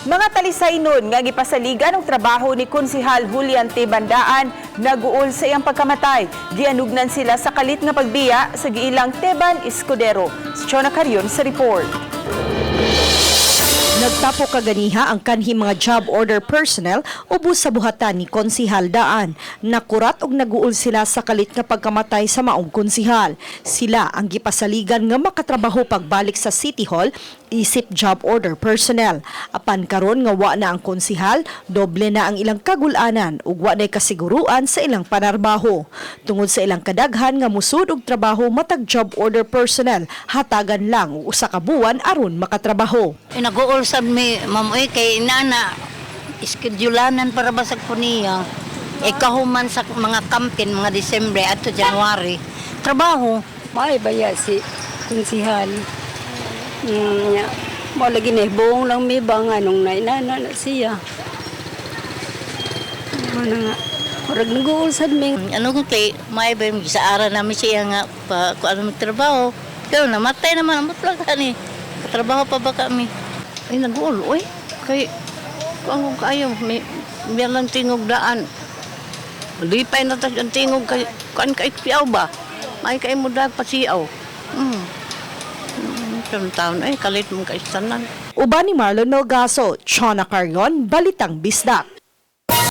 Mga talisay nun nga gipasaligan og trabaho ni Konsihal Julian T. Bandaan naguol sa iyang pagkamatay. Gianugnan sila sa kalit nga pagbiya sa giilang Teban Escudero. Si Chona Carion sa report. Nagtapo kaganiha ang kanhi mga job order personnel ubos sa buhatan ni Konsihal Daan. Nakurat og naguol sila sa kalit nga pagkamatay sa maong konsihal. Sila ang gipasaligan nga makatrabaho pagbalik sa City Hall isip job order personnel. Apan karon nga wa na ang konsihal, doble na ang ilang kagulanan ug wa nay kasiguruan sa ilang panarbaho. Tungod sa ilang kadaghan nga musud og trabaho matag job order personnel, hatagan lang og usa ka buwan aron makatrabaho. Nag-uol sad mi, ma'am, oy, kay nana, iskedyulanan para basag po niya. E kahuman sa mga campaign, mga Disyembre at to January, trabaho. May baya si konsihal. Nya. Mo lagi ni buong lang mi ba nga nung nainana na siya. Ano nga. Murag nag-uul sad mi. Ano kung kay, may ba yung sa ara namin siya nga, pa, kung ano magtrabaho. Pero namatay naman, ang mutlag ni. Katrabaho pa ba kami? Ay, nag-uol, oy. Kay, kung ang kaayo, may, may lang tingog daan. Lipay na tas ang tingog kay, kuan kay siyaw ba? May kay mo dag pasiyaw. Taon ay, kalit mong kaistanan. Uban ni Marlon Melgaso, Chona Carion, Balitang Bisdak.